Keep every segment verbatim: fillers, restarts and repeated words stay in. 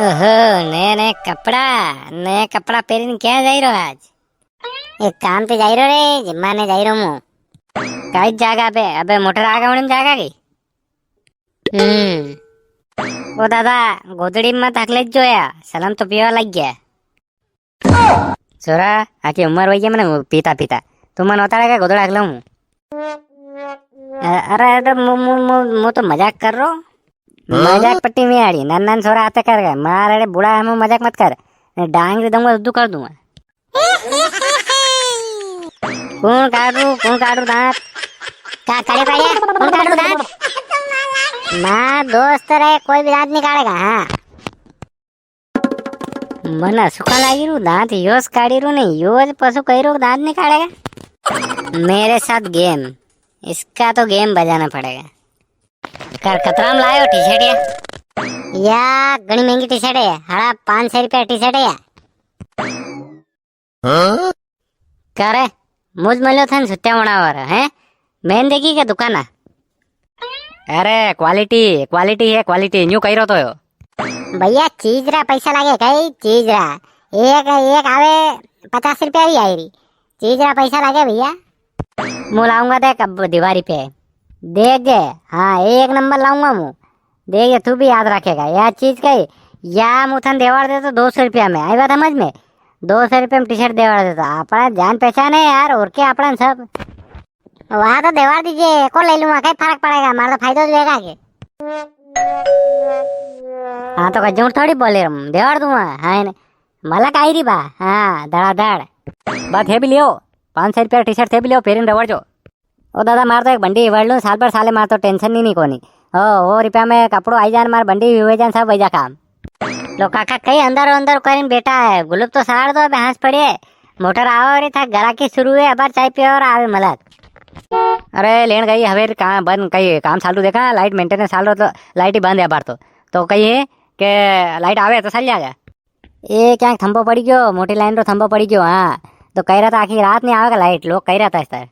ओहो, नया नया कपड़ा, नया कपड़ा पेरीन क्या जाई रो आज? एक काम पे जाई रो रे, जिम्मा ने जाई रो मु। काई जागा पे? अबे मोटर आगा वणी में जागा की? हम्म। ओ दादा, गोदड़ी में मत हकले जो या, सलम तो पीवा लग गया। छोरा, आखी उम्र वई गई मने पीता पीता। तू मन होता है गोदड़ा हकला हूँ। अ-, अरे, अरे, मु, मु, मु, मु तो मजाक कर रो। हाँ? मजाक पट्टी में आड़ी, नान नान छोरा आते कर गए। मार अरे बूढ़ा है, मु मजाक मत कर। डांग दे दूंगा, उद्दू कर दूंगा। कौन काट रू, कौन काट रू दांत? का करे, करे? कौन काट रू दांत? माँ दोस्त रे, कोई भी दांत नहीं काटेगा, हाँ। मना सुखा लागी रू, दांत योज काढ़ी रू ने, योज पशु कही रू, दांत नहीं काढ़ेगा। मेरे साथ गेम, इसका तो गेम बजाना पड़ेगा। कर कतराम लायो टी शर्ट या? या घणी महंगी टी शर्ट है, हाड़ा पाँच सौ रुपया टी शर्ट है या। हाँ? का रे, मुझ मल्यो थन सुत्या वणावर, हैं? मैंने देखी के दुकान है? अरे, क्वालिटी, क्वालिटी है, क्वालिटी, न्यू कही रो तो यो। भैया, चीज रा पैसा लागे कई? चीज रा। एक, एक आवे पचास रुपया ही आई री। चीज रा पैसा लागे भैया। मु लाऊंगा देख अब दीवारी पे। देख जे, हाँ, एक नंबर लाऊंगा मु। देख जे, तू भी याद रखेगा। या चीज कही, या मु थन देवाड़ दे तो दो सौ रुपया में। आई बात समझ में? दो सौ रुपया में टी शर्ट देवाड़ दे तो। अपना जान पहचान है यार, और क्या अपना सब। वाह, तो देवाड़ दीजिए, को ले लूंगा, कई फर्क पड़ेगा, मारा तो फायदो ज वेगा के। हाँ, तो का झूठ थोड़ी बोले रे, देवाड़ दूंगा, हाँ, इने। मलक आई री बा, हाँ, धड़ाधड़। बा, थे भी लियो, पाँच सौ रुपया टी शर्ट थे भी लियो, पेरीन रवड़ जो। ओ दादा, मार तो एक बंडी हिवाड़ लूं, साल भर साले मार तो टेंशन नी, नी कोनी। ओ, ओ रुपया में कपड़ो आई जान, मार बंडी भी हुए जान, सब वही जा काम। लो काका, कई अंदर अंदर करीन बैठा है, गुलूब तो साड़ दो, अबे हंस पड़े। मोटर आवा री था, ग्राहकी शुरू है, अबार चाय पियो और आवे मलक। अरे लेन गई हवेर काम बंद, कई काम चालू देखा, लाइट मेंटेनेंस चाल रो तो लाइट ही बंद है अबार तो। तो कही है के लाइट आवे तो चल जाएगा। ए क्या थंबो पड़ी गयो, मोटी लाइन रो थंबो पड़ी गयो। हाँ, तो कही रहा था आखी रात नी आवेगा लाइट, लोग कही रहा था इस तरह।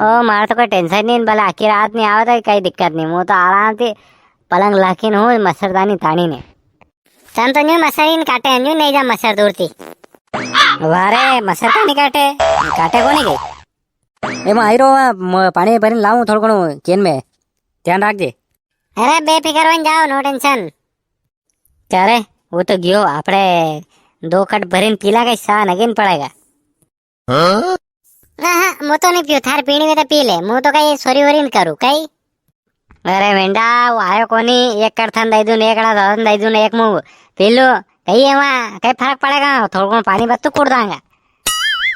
ओ मार तो कोई टेंशन नी, भले आखी रात नी आवे तो कई दिक्कत नी, मु तो आराम से पलंग लाखीन हूँ मच्छरदानी तानी ने। तन तो न्यू मच्छर ही नी काटे, न्यू नी जा मच्छर दूर थी। वारे, मच्छर का नी काटे? काटे कोनी गई? ए, मैं आई रो, म-, पानी भरीन लाऊं थोड़ो घणो केन में, ध्यान राख जे। अरे बेफिकर बन जाओ, no tension। क्या रे, वो तो गयो, आपड़े दो कट भरीन पीला का सा नगीन पड़ेगा। हाँ? हाँ, हाँ, मु तो नी पीऊ, थार पीणी में तो पी ले, मु तो कई सोरी वोरी नी करू, कई? अरे वेंडा, वो आयो कोनी, एक कड़थन दई दूं, एक अड़ा दादन दई दूं, एक मु पी लूं, कई है वहाँ, कई फर्क पड़ेगा, थोड़ा कौन पानी बत्तू कूड़ दांगा।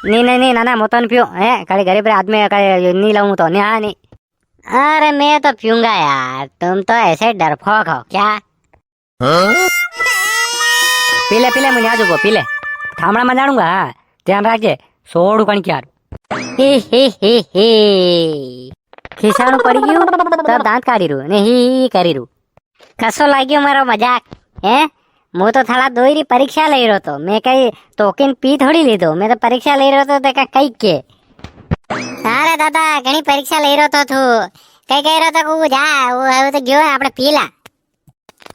नी, नी, नी, ना, ना, मु तो नी पीऊ, हैं, कड़ी गरीब रे आदमी, कड़ी नी लाऊं तो, नी, हाँ, नी। अरे मैं तो पीऊंगा यार, तुम तो ऐसे डरपोक हो, क्या? हाँ? पी ले, पी ले, मुझे आज वो पी ले। ठामड़ा में जाऊंगा, हाँ। ध्यान रखजे, सोड़ू कण क्यारू। हे, हे, हे, हे। खिसाणू पड़ी गयू, तब दांत काढ़ी रू, ने ही, ही करी रू। कसो लाग्यो मारो मजाक, हैं? मु तो थाला दोई री परीक्षा ले रो तो, मैं कई तोकिन पी थोड़ी लीधो, मैं तो परीक्षा ले रो तो देखा कई के। अरे दादा, घणी परीक्षा ले रो तो थू, कई कह रो तो को जा, वो है वो तो गयो है, आपणे पी ला।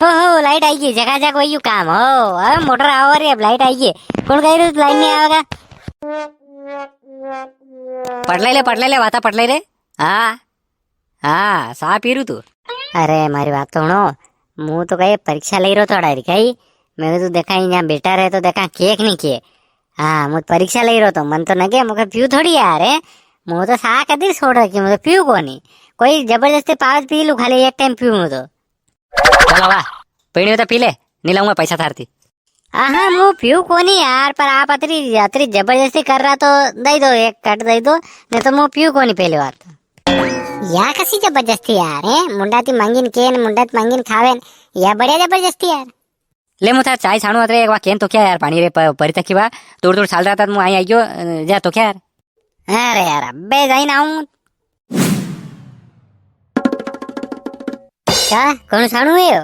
हो, हो, लाइट आई गई, जगा जग वही काम। हो, अरे मोटर आवा री, अब लाइट आई गई। कौन कह रहे लाइट नी आवेगा? पटलाई ले, पटलाई ले, वाता पटलाई ले। हाँ, हाँ, सा पीरू तू। अरे, मारी बात तो सुनो, मु तो कई परीक्षा ले रो तो अड़ा री कई, मैं तो देखा ही यहाँ बैठा रहे तो देखा के के नी के। हाँ, मु परीक्षा ले रो तो, मन तो न गया, मुके पीऊ थोड़ी यार, है। मु तो सा कदी छोड़ रखी, मु तो पीऊ कोनी। कोई जबरदस्ती पावे तो पी लू, खाली एक टाइम पीऊ मु तो। चलो वाह, पीणी हो तो पी ले, नी लाऊंगा पैसा थारती। आहा, मु पीऊ कोनी यार, पर आप अतरी, अतरी जबरदस्ती कर रहा तो दई दो, एक कट दई दो, नी तो मु पीऊ कोनी पहली बात तो। या कसी जबरदस्ती यार, है? मुंडा ती मांगीन केन, मुंडा ती मांगीन खावेन, या बढ़िया जबरदस्ती यार। ले मु थार चाय छाणू अतरे एक वा केन तो क्या यार, पाणी रे प-, परी तक की वा, दूर दूर साल रहा था, मु आई आई गयो, अ, जा तो क्या यार। अरे यार, अबे जाई ना हूँ। क्या? कौन साणू है यो?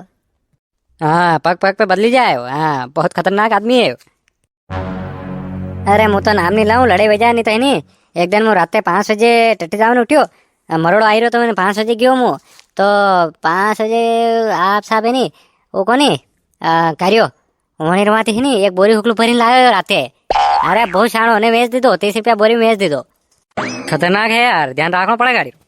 हाँ, पग पग पे बदली जाए हो। हाँ, बहुत खतरनाक आदमी है यो। अरे, मु तो नाम नी लाऊं, लड़े वजह नी तो है नी। एक दिन मु राते पाँच बजे टट्टी जावन उठ्यो, अ, मरोड़ो आई रहो तो मैंने पाँच बजे गयो मु। तो पाँच बजे आप साहब है नी, वो कोनी, अ, कार्यो, वणी रे माथे ही नी, एक बोरी हुकलू भरीन लायो राते। अरे बहुत शाणो, ने वेच दीदो, तीस रुपया बोरी में वेच दीदो। खतरनाक है यार, ध्यान राखणो पड़ेगा गाड़ी रो।